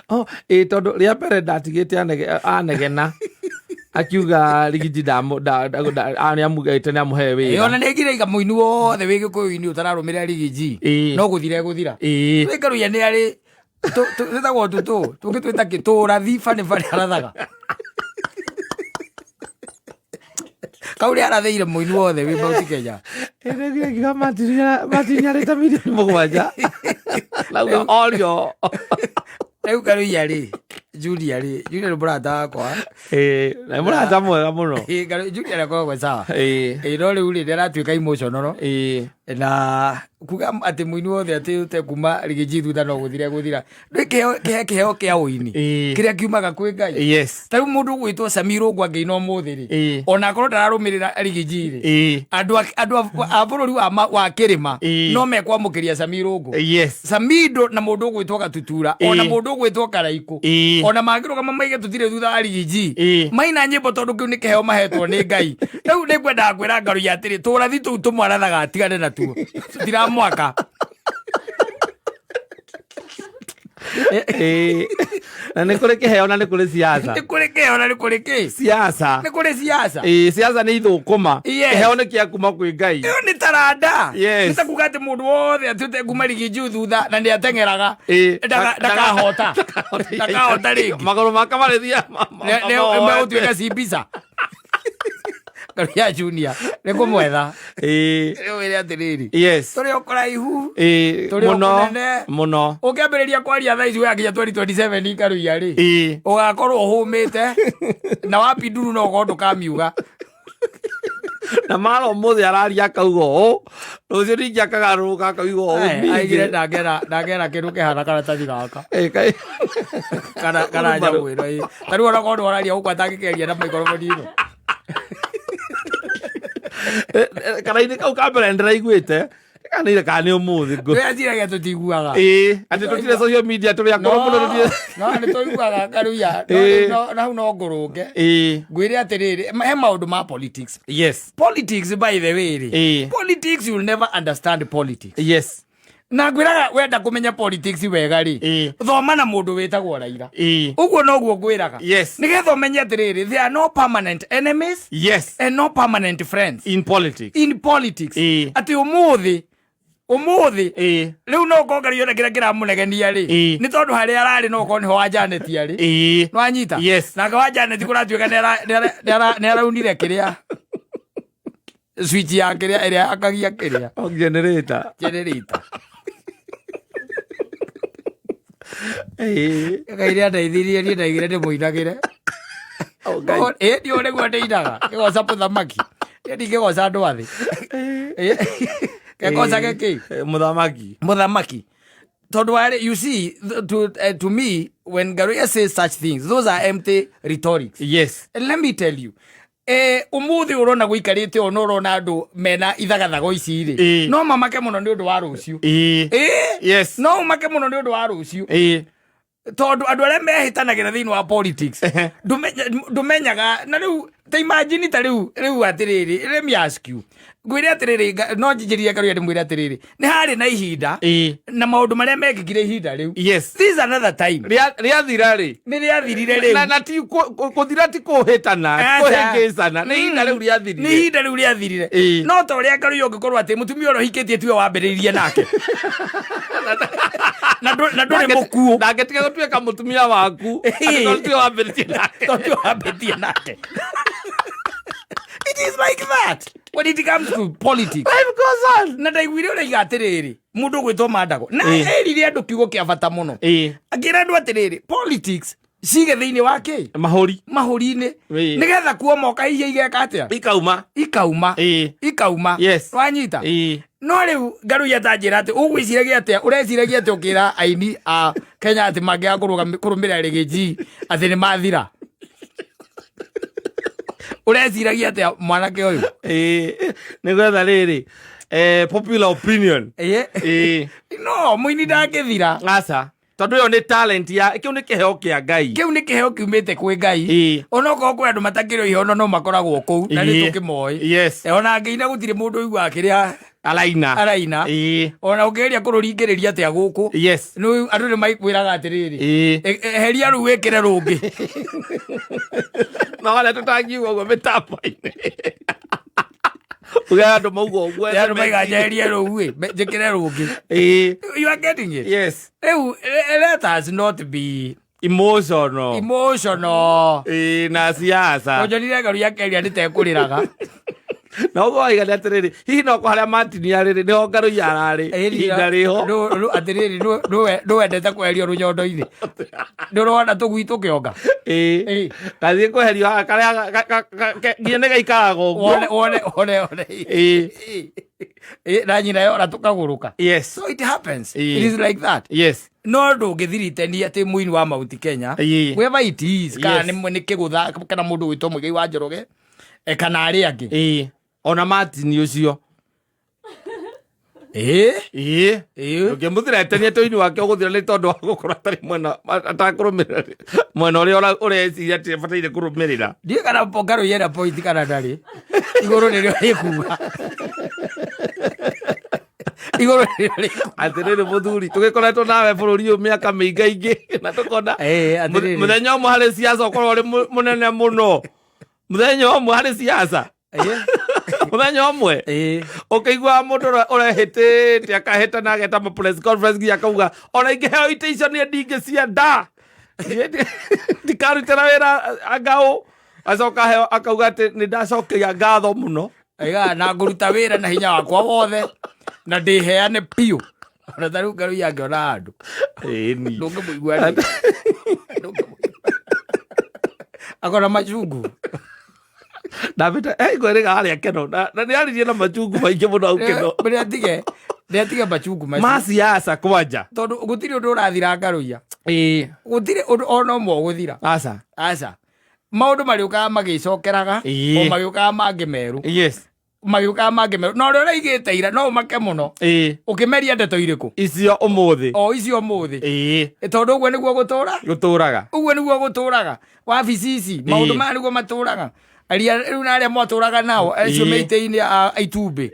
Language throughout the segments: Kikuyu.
Oh, ĩ tondũ rĩa mbere ndatigĩte anegena akiuga rigiji nĩamugĩte nĩamũhe Ĩ, ona wĩra. nä ngire mũini wothe wä gä kå yå-inä å tararå mä rä ra rigiji no gå thira egå thira. Wä Karuia nä arä twätagwo tå tå ngä twä ta kä tå rathi banä banä arathaga kau nä arathä ire mũini wothe wä Mount Kenya. Ĩrĩthire ngiuga matinyarĩte mirioni 7 nauga orio. Rä u Karuia rä, Junior rä, Junior nä må rata wakwa. Ĩ, na nĩ mũrata mwega mũno. Ĩ, Junior nĩ akoragwo sawa. Ĩ, no rä u rä nä aratuä ka emotional na kuga atä mũini wothe atä ũte kuma rigiji thutha no gå thira gå thira nä kĩheo kĩa ũini kĩrĩa kiumaga kwĩ Ngai. Ta rĩu mũndũ ũgwĩtwo Samir ũguo angĩina ũmũthĩ rĩ, ona akorwo ndararũmĩrĩra rigiji rĩ, andũ a bũrũri wa kĩrĩma no mekwamũkĩria Samir ũguo. Samido na mũndũ ũgwĩtwo Gatutura, ona mũndũ ũgwĩtwo Karaikũ, ona mangĩrũgama maige tũtirĩ thutha wa rigiji, maina nyĩmbo tondũ kĩu nĩ kĩheo mahetwo nĩ Ngai. Rĩu nĩ ngwendaga kwĩra Ngaruiya atĩrĩ, tũrathi tũu tũmwarathaga atigane natuo, tũtiramwaka. Ĩ, na nĩ kũrĩ kĩheo na nĩ kũrĩ siasa. Nĩ kũrĩ kĩheo na nĩ kũrĩ kĩ? Siasa. Nĩ kũrĩ siasa. Ĩ, siasa nĩ ithũkũma. Kĩheo nĩ kĩa kuma kwĩ Ngai. Ĩyo nĩ taranda. Nĩ ta kuga atĩ mũndũ wothe atuĩte kuma rigiji thutha na nĩ ateng'eraga ndakahota, ndakahota rĩngĩ. Magũrũ make marĩthiaga megũtuĩka cimbisa. Karuiya Junior nĩ kũmwetha. Rĩu wĩre atĩrĩrĩ, tũrĩ o kũraihu, tũrĩ o mũno kũnene. Mũno. Ũngĩambĩrĩria kwaria thaa ici wakinya 2027, Karuiya rĩ, ũgakorwo ũhũmĩte na wapinduru no ũkorwo ndũkamiuga. Na mara ũmũthĩ araria akauga ũũ, rũciũ ningĩ akagarũrũka akauga ũũ. Aigire ningĩ. Ndangera kĩndũ kĩhana karatathi gaka Ĩ, kana nyamũ ĩno ĩ ta rĩu ona korwo nĩwararia gũkũ atangĩkĩaria na maikoroboni ĩno. Karaini kau ka mbere ndĩraiguĩte kanire kana nĩ ũmũthĩ Ndĩreciragia tũtiguaga. Ĩ, atĩ tũtirĩ social media, tũrĩ akũrũ mũno, tũtirĩ. No nĩ tũiguaga, Karuiya. No hau no ngũrũnge, ngwĩre atĩrĩrĩ, he maũndũ ma politics. Politics, by the way rĩ, politics, you'll never understand politics. Na ngwĩraga wenda kũmenya politics wega rĩ, thoma na mũndũ wĩtagwo Raila. Ũguo noguo ngwĩraga, nĩgetha ũmenye atĩrĩrĩ, there are no permanent enemies and no permanent friends in politics. In politics. Atĩ ũmũthĩ rĩu no ũkorwo Ngai ona kĩrĩa kĩramũnegenia rĩ, nĩ tondũ harĩa ararĩ no ũkorwo nĩho wa Janet arĩ. Nĩwanyita? Yes. Nake wa Janet kũratuĩka nĩ araunire kĩrĩa switch ya kĩrĩa ĩrĩa akagia kĩrĩa Oh, generator. Generator. Ngai nĩ andeithirie, niĩ ndaigire ndĩmũinagĩre. Oh, Ngai. Ĩ ndiũ nĩguo ndĩinaga ngĩgoca mũthamaki, niĩ ndingĩgoca andũ a thĩ. Kengocage kĩ? Mũthamaki. Mũthamaki, tondũ warĩ, you see, to me, when Ngaruiya says such things, those are empty rhetorics. And let me tell you, umuthi urona guikarite ona urona andu mena ithagathago ici ri, no mamake muno ni undu wa ruciu. No umake muno ni undu wa ruciu, tondu andu aria mehitanagira thiini wa politics, ndumenyaga na riu ta imagine ta riu atiriri, let me ask you, ngwire atiriri, no njinjirie Ngaruiya ndimwire atiriri, ni hari na ihinda na maundu maria mekikire ihinda riu. This is another time. Rĩathira rĩ? Nĩ rĩathirire rĩu. Na ti kũthira, ti kũhĩtana, ti Aca. kũhĩngĩcana, nĩ ihinda rĩu Nĩ rĩathirire. ihinda rĩu rĩathirire. No ta ũrĩa Ngaruiya ũngĩkorwo atĩ mũtumia ũrĩa ũhikĩtie tiwe wambĩrĩirie nake na ndũrĩ mũkuũ. Ndangĩtiga gũtuĩka mũtumia waku atĩ tondũ tiwe wambĩrĩtie nake. Tondũ tiwe wambĩtie nake. It is like that when it comes to politics. Life goes on. Na ndaiguire ũraiga atĩrĩrĩ, mũndũ ũgwĩtwo Mandago na erire andũ kiugo kĩa bata mũno, akĩra andũ atĩrĩrĩ, politics cige thĩinĩ wa kĩ? Mahũri. Mahũri-inĩ. Nĩgetha kuomoka ihia igeka atĩa? Ikauma. Ikauma. Ikauma. Wanyita? No rĩu Ngaruiya ta njĩra atĩ ũgwĩciragia atĩa, ũreciragia atĩ ũkĩra aini a Kenya atĩ mangĩaga kũrũmĩrĩra rĩgĩnji atĩ nĩ mathira, ũreciragia atĩa mwanake ũyũ? Ĩĩ, nĩ gwetha rĩrĩ popular opinion. No mũini ndangĩthira. Aca, tondũ ĩyo nĩ talent ya kĩu nĩ kĩheo kĩa Ngai. Kĩu nĩ kĩheo kiumĩte kwĩ Ngai. Onokorwo kwĩ andũ matakĩrĩ ihono no makoragwo kũu na nĩ tũkĩmoĩ. Ona angĩina gũtirĩ mũndũ ũiguaga kĩrĩa. Araina. Araina. Ona ũngĩgeria kũrũringĩrĩria atĩa gũkũ, nĩ andũ nĩ makwĩraga atĩrĩrĩ, "Eheria rũu wĩkĩre rũngĩ." No harĩa tũtangiuga ũguo mĩtambo-inĩ, uge andũ mauga ũguo. Andũ maiga njeherie rũu ĩ, njĩkĩre rũngĩ. You are getting it? Yes. Rĩu let us not be Emotional. Emotional. Na siasa. Onjonire ngaru ya Kenya nĩ tekũrĩraga. Na ũguo waiga nĩ atĩrĩrĩ, hihi no harĩa Martin arĩrĩ nĩho Ngaruiya ararĩ ihinda rĩho? Atĩrĩrĩ, ndũwendete kweherio rũnyondo-inĩ, ndũrona tũgui tũkĩonga? Ĩĩ. Gathiĩ kweherio haha karĩa nginya nĩ gaikaraga ũguo. Wone, wone, wone, wone. Ĩĩ, na nyina yora tũkagũrũka. So it happens. It is like that. No ndũngĩthiritania atĩ mũini wa Mount Kenya, whoever it is, kana nĩ kĩgũtha kana mũndũ gwĩtwo Mũigai wa Njoroge, kana arĩa angĩ. Ĩĩ, ona Martin ũcio. Ũngĩmũthiretania tũini wake ũgũthira nĩ tondũ wa gũkorwo atarĩ mwena, atakũrũmĩrĩra mwena ũrĩa ũreciria atĩ abataire kũrũmĩrĩra. Ndiũĩ kana Ngarũi ena point kana ndarĩ. Igũrũ nĩrĩo rĩkuga, igũrũ nĩrĩo rĩkuga. Atĩrĩrĩ mũthuri, tũgĩkoretwo nawe bũrũri ũyũ mĩaka mĩingaingĩ na tũkona Atĩrĩrĩ. Mũthenya ũmwe harĩ siasa ũkorwo ũrĩ mũnene mũno, mũthenya ũmwe harĩ siasa, mũthenya ũmwe ũkĩiguaga mũndũ ũrĩa ũrehĩtĩte akahĩta na ageta ma press conference nginya akauga ona ingĩheo itĩ icio niĩ ndingĩcienda. Niĩ ndikarutĩra wĩra angaũ, acoka aheo akauga atĩ nĩ ndacokeria ngatho mũno. Aiga na ngũruta wĩra na hinya wakwa wothe na ndĩheane biũ. Ona ta rĩu Ngarũi angĩona handũ, Ĩni. ndũngĩmũigua rĩngĩ. Ndũngĩmũigua. Akona machungu. Ndambĩte ngwĩrĩga harĩa keno na nĩ aririe na machungu maingĩ mũno hau keno. Nĩ atige machungu macio. Ma siasa kwanja. Tondũ gũtirĩ ũndũ ũrathira, Ngarũiya. Gũtirĩ ũndũ ona ũmwe ũgũthira. Aca. Aca, maũndũ marĩũkaga magĩcokeraga, o magĩũkaga mangĩ merũ, magĩũkaga mangĩ merũ, na ũrĩa ũraigĩte ira no ũmake mũno ũkĩmeria ndeto irĩkũ. Icio ũmũthĩ. O icio ũmũthĩ. Tondũ ũguo nĩguo gũtũra. Gũtũraga. Ũguo nĩguo gũtũraga wabici ici, maũndũ maya nĩguo matũraga. Aria rĩu na arĩa mwatũraga nao acio meitĩ-inĩ a itumbĩ,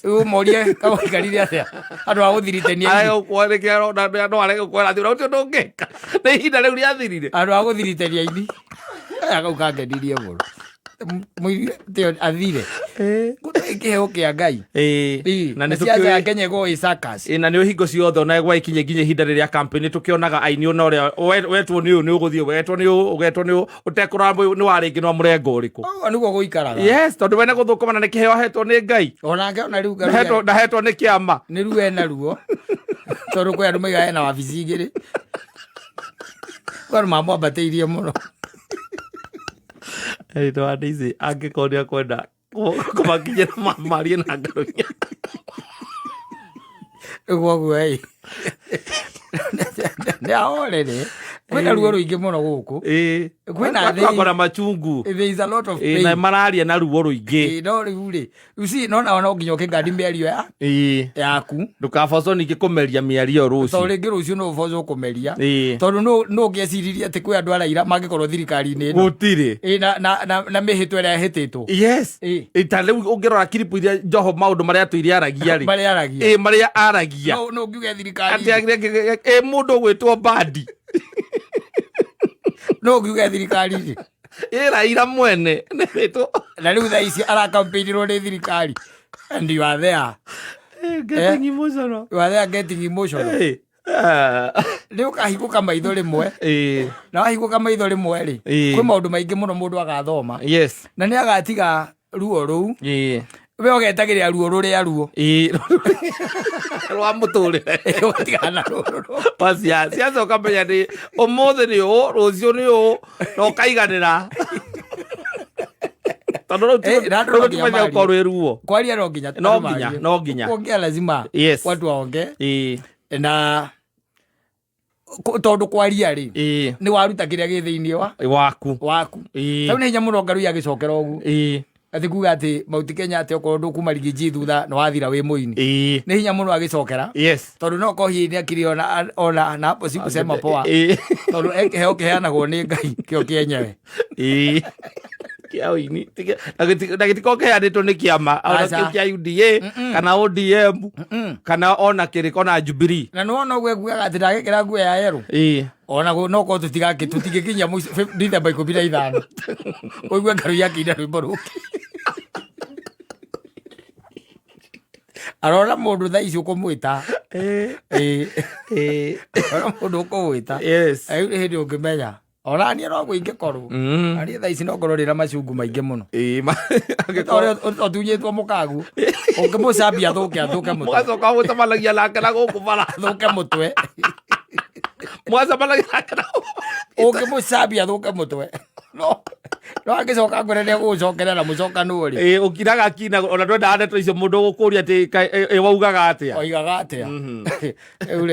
rĩu morie kawaikarire atĩa andũ a gũthiritania Arege ini. gũkwarĩkĩra, no arege gũkwĩra atĩ ũcio ndũngĩka nĩ ihinda rĩu rĩathirire. Andũ a gũthiritania ini aya kau kangenirie mũno. Athire gũtarĩ kĩheo kĩa Ngai. Na nĩ Na siasa ya tũkĩũĩ Kenya ĩkoragwo ĩ circus. Na nĩ hingo ciothe ona gwaikinye nginya ihinda rĩrĩa campaign tũkĩonaga aini ona ũrĩa wetwo nĩ ũyũ nĩ ũgũthiĩ, wetwo nĩ ũyũ ũgetwo nĩ ũyũ, ũtekũrora nĩ wa rĩngĩ nĩ wa mũrengo ũrĩkũ. Ũguo nĩguo gũikaraga. Yes, tondũ we nĩ gũthũkũma na nĩ kĩheo ahetwo nĩ Ngai. Onake ona rĩu Ndahetwo nĩ kĩama. Nĩ ruo ena ruo, tondũ kwĩ andũ maigaga ena wabici igĩrĩ, kwĩ andũ mamwambatĩirie mũno. Editor wa Daisy angĩkorwo nĩ akwenda kũmakinyĩra marie na Ngaruiya. Ũguo ũguo ĩ nĩ ahorere, kwĩna ruo rũingĩ mũno gũkũ. Kwĩna Kwĩna machungu. There is a lot of Na pain. mararia na ruo rũingĩ. No rĩu rĩ, you see, no no nginya ũkĩngandi mĩario ya yaku. Ndũkabocwo ningĩ kũmeria mĩario Tondũ rũciũ. Rĩngĩ rũciũ no ũbocwo kũmeria, tondũ no ũngĩeciririe atĩ kwĩ andũ araira mangĩkorwo thirikari-inĩ ĩno. Gũtirĩ. Na mĩhĩtwa ĩrĩa ĩhĩtĩtwo. Ta rĩu ũngĩrora kiripu iria Joho, maũndũ marĩa atũire aragia rĩ, Marĩa aragia. Marĩa aragia. No ũngiuge thirikari Atĩ mũndũ ũgwĩtwo Bandi. No ũngiuge thirikari-inĩ. Raila mwene nĩwĩtwo. Na rĩu thaa ici arakampĩinĩrwo nĩ thirikari and you are there. Getting emotional. You are there getting emotional. Nĩ ũkahingũka maitho rĩmwe, na wahingũka maitho rĩmwe rĩ, kwĩ maũndũ maingĩ mũno mũndũ agathoma, na nĩ agatiga ruo rũu. We ũgetagĩrĩra ruo rũrĩa ruo Rwa mũtũrĩre. Ũgatigana na rũrũ rũu. Wa siasa, siasa ũkamenya nĩ ũmũthĩ nĩ ũũ, rũciũ nĩ ũũ, na ũkaiganĩra tondũ rĩu Na andũ rĩu no nginya timenya marie. ũkorwo rwĩ ruo. Kwaria no nginya No andũ nginya, marie. no nginya. Kuongea lazima watu waongee. Na tondũ kwaria rĩ, nĩ waruta kĩrĩa gĩ thĩinĩ wa waku. Waku. Rĩu nĩ hinya mũno Ngarui agĩcokera ũguo atĩ kuga atĩ Mount Kenya, atĩ okorwo ndũkuma Rigiji thutha nĩ wathira wĩ mũini. Nĩ hinya mũno agĩcokera, tondũ no korwo hihi nĩ akiri ona na hapo si kusema poa, tondũ kĩheo kĩheanagwo nĩ Ngai kĩo kĩenyewe. Kĩa ũini. Na gĩtikorwo kĩheanĩtwo nĩ kĩama ona Aca. kĩu kĩa UDA kana ODM kana ona kĩrĩko na Jubilee. Na nĩwona ũguo ekuaga atĩ ndagĩkĩra nguo ya yerũ. Ona no korwo tũtingĩkinyia Dithemba 15 ũigue Karui akĩina rwĩmbo rũngĩ. Arona mũndũ thaa ici ũkũmwĩta. Ĩĩ. Arona mũndũ ũkũmwĩta. Rĩu nĩ hĩndĩ ũngĩmenya ona niĩ no ingĩkorwo na niĩ thaa ici no ngorwo ndĩna macungu maingĩ mũno. Ĩĩ, Ta ũrĩa ũtunyĩtwo mũkagu ũngĩmũcambia athũke athũke mũtwe. Mũgacoka mũcemanagia nake na gũkũ bara. Athũke mũtwe. Mũgacemanagia nake na gũkũ. Ũngĩmũcambia athũke mũtwe no angĩcoka ngwĩre nĩ egũgũcokerera mũcokanwo rĩ. Ĩĩ, ũkiraga kina ona ndwendaga ndeto icio mũndũ gũkũria atĩ ĩ waugaga atĩa. Oigaga atĩa? Rĩu rĩ.